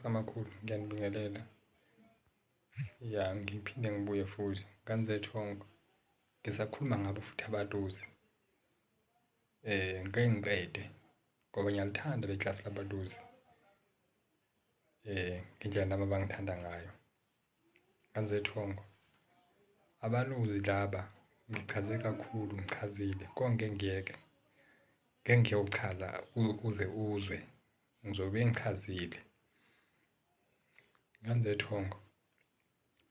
Amakhosi amakhulu, ngiyanibingelela. Ya, ngiphinde ngibuye futhi ngane zethongo, ngisakhuluma ngabo futhi abalozi. Ngeke ngiqede ngoba ngiyalithanda le klasi labalozi ngendlela nami abangithanda ngayo. Ngane zethongo, abalozi laba ngichaze kakhulu ngichazile konke ngeke ngiyeke, ngeke ngiyeke ukuchaza uze uzwe, ngizobe ngichazile. Ngane zethongo,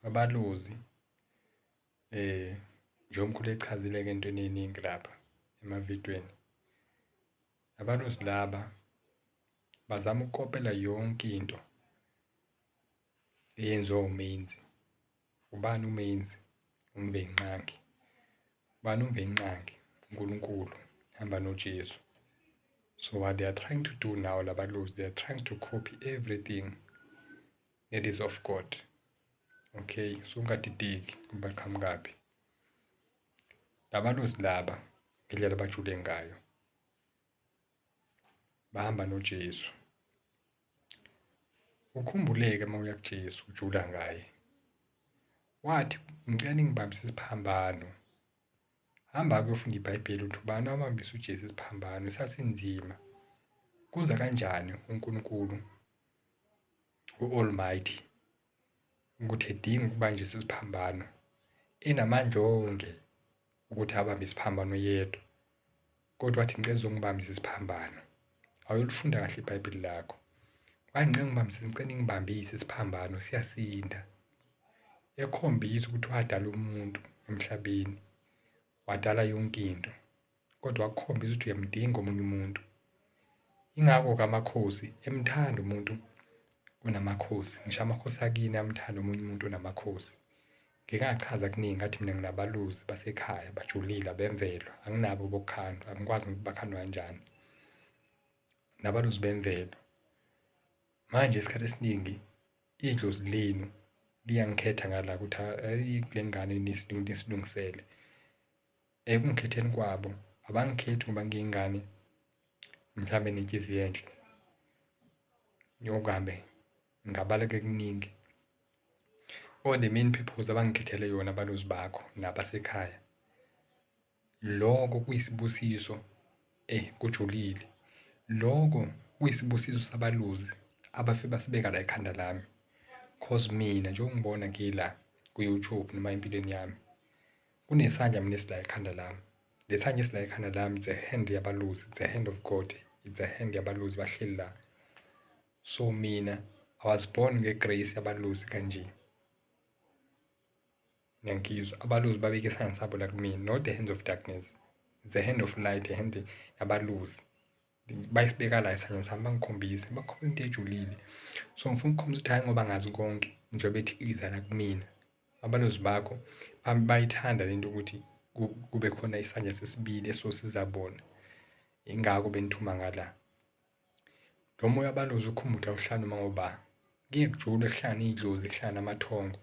abalozi njengoba umkhulu echazile-ke ey'ntweni ey'ningi lapha emavidweni. Abalozi laba bazama ukukopela yonke into eyenziwa uMenzi. Ubani uMenzi? UMvelinqangi. Ubani uMvelinqangi? UNkulunkulu, hamba noJesu. So what they are trying to do now labalozi, they are trying to copy everything that is of God. Okay, so ungadideki baqhamukaphi. Labalozi laba ngendlela abajule ngayo bahamba noJesu. Ukhumbuleke uma uya kuJesu ujula ngaye. Wathi ngicela ningibambise isiphambano. Hamba-ke uyofunda iBhayibheli uthi ubani owabambisa uJesu isiphambano sasinzima. Kuza kanjani uNkulunkulu u-Almighty ukuthi edinga ukubanjiswa isiphambano enamandla onke ukuthi abambe isiphambano yedwa, kodwa wathi ngicela uzongibambisa isiphambano. Awuyolifunda kahle iBhayibheli lakho. Wathi ngicela ngibambise, ngicela ningibambise isiphambano siyasinda. Ekhombisa ukuthi wadala umuntu emhlabeni, wadala yonke into, kodwa wakukhombisa ukuthi uyamdinga omunye umuntu. Ingakho-ke amakhosi emthanda umuntu onamakhosi, ngisho amakhosi akini ayamthanda omunye umuntu onamakhosi. Ngike ngachaza kuningi ngathi mina nginabalusi basekhaya bajulile abemvelo, anginabo bokukhandwa, angikwazi ukuthi bakhandwa kanjani. Nabalusi bemvelo. Manje isikhathi esiningi idlozi lenu liyangikhetha ngala ukuthi ayi kule ngane nisilungisele. Ekungikhetheni kwabo abangikhethi ngoba ngiyingane mhlambe enenhliziyo enhle. Ngiyokuhambe ngabaleka kuningi. All the main purpose abangikhethele yona abalozi bakho nabasekhaya. Loko kuyisibusiso kujulile. Loko kuyisibusiso sabalozi abafike basibeka la ekhanda lami. Cause mina njengoba ungibona ngila ku-YouTube noma empilweni yami, kunesandla mina esila ekhanda lami. Le sandla esila ekhanda lami it's a hand yabalozi, it's a hand of God, it's a hand yabalozi bahleli la. So mina I was born nge-grace yabalozi kanje. Ngiyangizwa, abalozi babeke isandla sabo la kumina, not the hands of darkness. It's the hand of light, the hand yabalozi. Bayisibeka la isandla sami bangikhombise, bangikhombise into ejulile. So ngifuna ukukhombisa ukuthi hhayi ngoba ngazi konke njengoba bethi iza la kumina. Abalozi bakho bayithanda lento ukuthi kube khona isandla sesibili esosiza bona. Ingakho benithuma ngala. Lo moya wabalozi ukhumbule ukuthi awuhlali noma ngoba. Kuye kujule kuhlangane iy'dlozi kuhlangane amathongo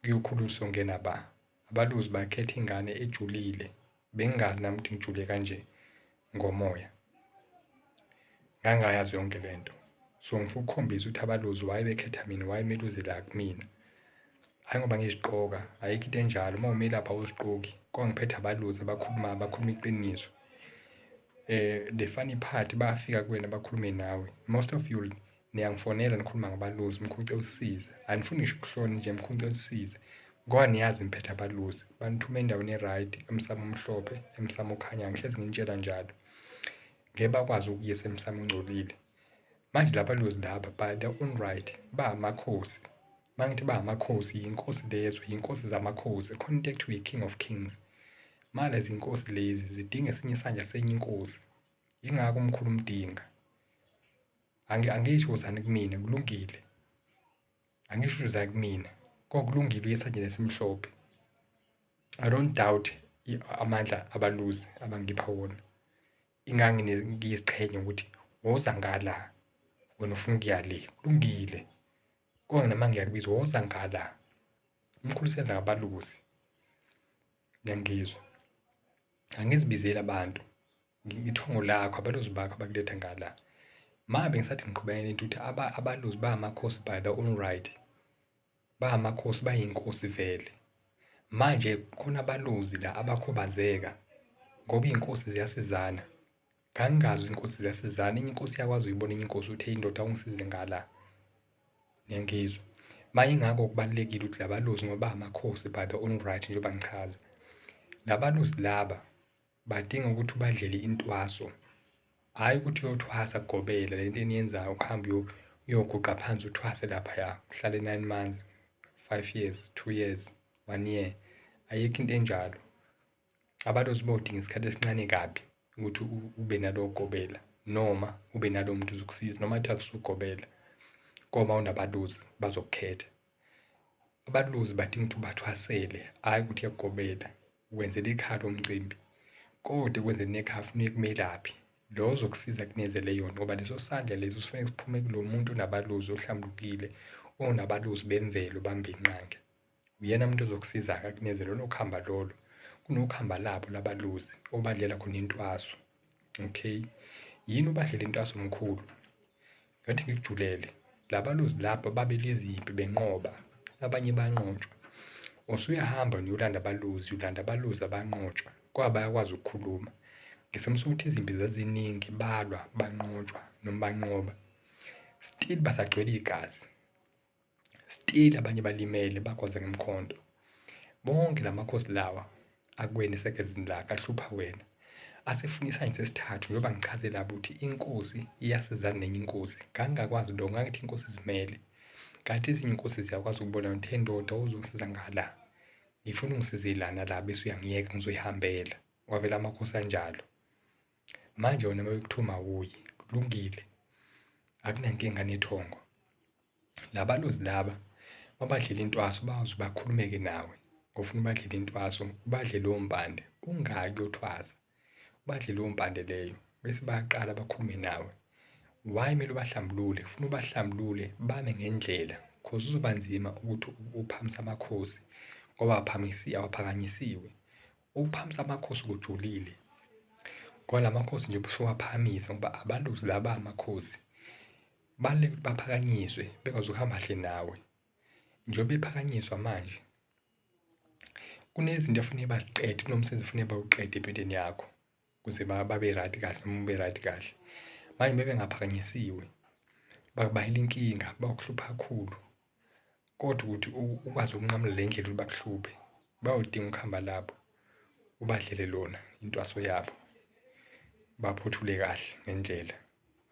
kuyokhula ungena ba. Abalozi bakhetha ingane ejulile. Bengingazi nami ukuthi ngijule kanje ngomoya. Ngangingayazi yonke lento. So ngifuna ukukhombisa ukuthi abalozi why bekhetha mina, why kumele uze la kumina. Hhayi ngoba ngiziqoka, ayikho into enjalo. Uma umelaphi awuziqoki. Kwangiphethe abalozi abakhulumayo, abakhuluma iqiniso. The funny part bayafika kuwena bakhulume nawe. Most of you niyangifonela nikhuluma ngabalozi, mkhulu ngicela usisize. Anifuni ngisho ukuhlona nje, mkhulu ngicela usisize. Ngoba niyazi ngiphethe abalozi. Banithuma endaweni e-right, emsamo omhlophe, emsamo okhanyayo. Ngihlezi nginitshela njalo. Ngeke bakwazi ukuyisa emsamo ongcolile. Manje labalozi laba by their own right ba amakhosi. Uma ngithi ba amakhosi, yinkosi lezo, yinkosi zamakhosi. Khona into ekuthiwa i-king of kings. Ma lezi nkosi lezi zidinga esinye isandla senye inkosi. Yingakho umkhulu umdinga. Angisho wozani kumina, kulungile. Angisho uza kumina, kokulungile uye esandleni esimhlophe. I don't doubt amandla abalozi abangipha wona. Ingakho ngiyiziqhenya ukuthi woza ngala, wena ufuna ukuya le, kulungile. Konke noma ngiyakubiza woza ngala. Umkhulu usenza ngabalozi. Niyangizwa? Angizibizeli abantu. Ithongo lakho, abalozi bakho abakuletha ngala. Ma bengisathi ngiqhubeka nento ukuthi abalozi bayamakhosi by their own right, bayamakhosi, bayinkosi vele. Manje khona abalozi la abakhubazeka ngoba iy'nkosi ziyasizana. Ngangingazi inkosi ziyasizana, enye inkosi iyakwazi uyibona enye inkosi ukuthi indoda ungisize ngala. Niyangizwa? Manje ingakho kubalulekile ukuthi labalozi ngoba bayamakhosi by their own right, njengoba ngichaza. Labalozi laba badinga ukuthi ubadlele intwaso, hhayi ukuthi uyothwasa kugobela lento eniyenzayo, ukuhamba uyoguqa phansi uthwase laphaya, uhlale 9 months, 5 years, 2 years, 1 year. Ayikho into enjalo. Abalozi bawudinga isikhathi esincane kabi ukuthi ube nalowo gobela noma ube nalowo muntu ozokusiza, noma kuthiwa akusugobela, koma unabalozi bazokukhetha. Abalozi badinga ukuthi ubathwasele, hhayi ukuthi uyakugobela, wenzela ikhaya lomcimbi. Kodwa ekwenzeni nekhaya funeka umelaphi lo ozokusiza kunezele yona, ngoba leso sandla leso sifanele siphume kulo muntu onabalozi ohlambulukile, onabalozi bemvelo bambenqange. Uyena umuntu ozokusiza-ke akunezele lolo khamba lolo. Kunokhamba labo labalozi obadlela khona intwaso. Okay, yini ubadlela intwaso mkhulu? Ngathi ngikujulele, labalozi lapha babelizimpi benqoba, abanye banqotshwa. Usuyahamba uyolanda abalozi, ulanda abalozi abanqotshwa, kwaba bayakwazi ukukhuluma. Ngesimo sokuthi izimpi zaziningi, balwa, banqotshwa noma banqoba. Still basagcwele igazi. Still abanye balimele bagwaza ngemikhonto. Bonke lamakhosi lawa akuwena esegazini lakhe ahlupha wena. Asefuna isayini sesithathu, njengoba ngichaze lapho ukuthi inkosi iyasizana nenye inkosi. Ngangingakwazi lokho, ngangithi inkosi izimele. Kanti ezinye inkosi ziyakwazi ukubona ukuthi ndoda uzongisiza ngala. Ngifuna ungisize lana la bese uyangiyeka ngizoyihambela. Kwavela amakhosi anjalo. Manje wena uma bekuthuma awuyi, kulungile. Akunankinga nethongo. Labalozi laba mabadlela intwaso bazoze bakhulumeke nawe ngofuna ubadlele intwaso, ubadle leyo mpande, ungayi kuyothwasa. Ubadle leyo mpande leyo bese bayaqala bakhulume nawe. Why kumele ubahlambulule? Kufuna ubahlambulule bame ngendlela, cause kuzoba nzima ukuthi uphamise amakhosi ngoba awaphakanyisiwe. Ukuphakamisa amakhosi kujulile, ngoba la makhosi nje usuwaphakamisa ngoba abalozi laba amakhosi kubalulekile ukuthi baphakanyiswe bekwazi ukuhamba kahle nawe. Njengoba bephakanyiswa manje, kunezinto efuneka baziqede, kunomsebenzi efuneka bawuqede empilweni yakho ukuze babe right kahle noma ube right kahle. Manje uma bengaphakanyisiwe bakubangela inkinga, bakuhlupha kakhulu. Kodwa ukuthi ukwazi ukunqamula le ndlela ukuthi bakuhluphe, bayodinga ukuhamba labo ubadlele lona intwaso yabo, baphothule kahle ngendlela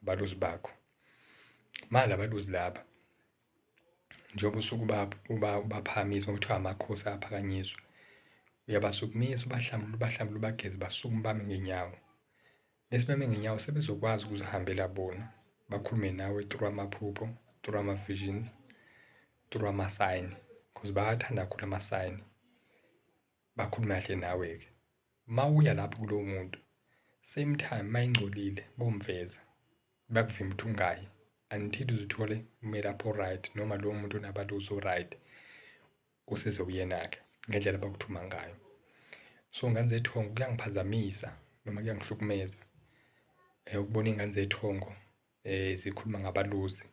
abalozi bakho. Manje labalozi laba njengoba usuke ubaphakamisa ngoba kuthiwa amakhosi ayaphakanyiswa, uyabasukumisa ubahlambulule ubahlambulule ubageze basukume bame ngey'nyawo. Bese beme ngey'nyawo sebezokwazi ukuzihambela bona, bakhulume nawe through amaphupho, through ama-visions, through ama-sign, cause bayathanda kakhulu ama-sign. Bakhulume kahle nawe-ke. Uma uya lapho kulowo muntu, same time uma ingcolile bomveza, bakuvimba ukuthi ungayi until uze uthole umelaphi o-right noma lowo muntu onabalozi o-right, usize kuyena-ke ngendlela abakuthuma ngayo. So ngane zethongo kuyangiphazamisa noma kuyangihlukumeza ukubona iy'ngane zethongo zikhuluma ngabalozi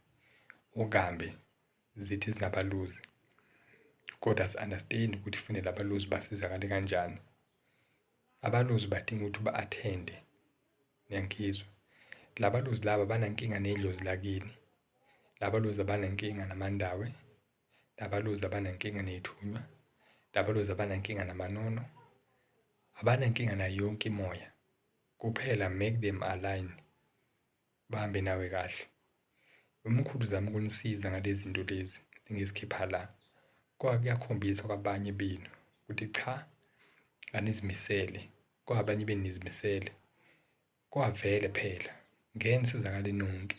okambe zithi zinabalozi, kodwa asi-understand-i ukuthi kufanele abalozi basizakale kanjani. Abalozi badinga ukuthi uba-attend-e, niyangizwa? Labalozi laba abanankinga nedlozi lakini, labalozi abanankinga namandawe, labalozi abanankinga ney'thunywa, labalozi abanankinga namanono, abanankinga nayo yonke imoya. Kuphela make them align, bahambe nawe kahle. Umkhulu uzama ukunisiza ngale zinto lezi engizikhipha la. Kodwa kuyakhombisa kwabanye benu ukuthi cha, anizimisele, kwabanye benu nizimisele. Kwavele phela ngeke nisizakale nonke,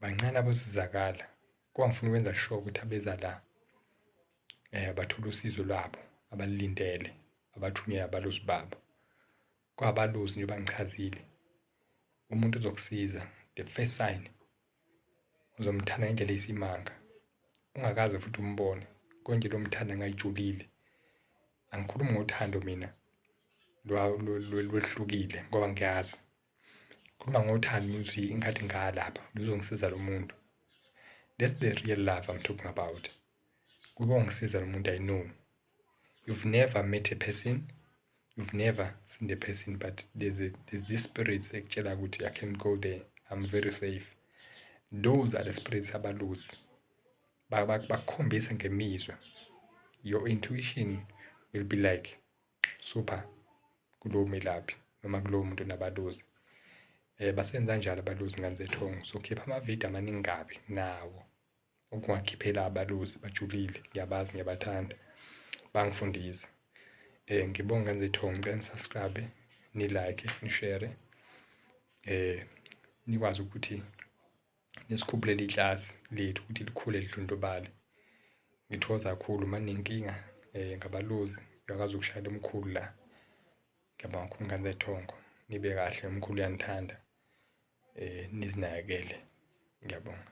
bancane abosizakala. Kodwa ngifuna ukwenza sure ukuthi abeza la bathole usizo lwabo abalulindele, abathunywe abalozi babo. Kwabalozi njengoba ngichazile, umuntu uzokusiza the first sign uzomthanda ngendlela eyisimanga, ungakaze futhi umbone konje lo mthanda ngayijulile. Angikhulumi ngothando mina lwehlukile ngoba ngiyazi. Khuluma ngothando ukuthi ingathi ngalapha luzongisiza lo muntu. That's the real love I'm talking about. Kuyongisiza lo muntu, I know. You've never met a person, you've never seen the person, but there's this spirit ekutshela ukuthi I can go there, I'm very safe. Those are the spirits abalozi. Bakukhombisa ngemizwa. Your intuition will be like super kulowo melaphi noma kulowo muntu onabalozi. Basenza kanjalo abalozi, ngane zethongo. So khipha amavidiyo amaningi kabi nawo ukungakhiphela abalozi, bajulile, ngiyabazi, ngiyabathanda, bangifundisa. Ngibonge, ngane zethongo, ngicela ni-subscribe, ni-like, ni-share, nikwazi ukuthi nisikhuphulele iklasi lethu ukuthi likhule lidlondlobale. Ngithokoza kakhulu. Uma ninenkinga ngabalozi, uyakwazi ukushayela umkhulu la. Ngiyabonga kakhulu, ngane zethongo, nibe kahle, umkhulu uyanithanda, nizinakekele. Ngiyabonga.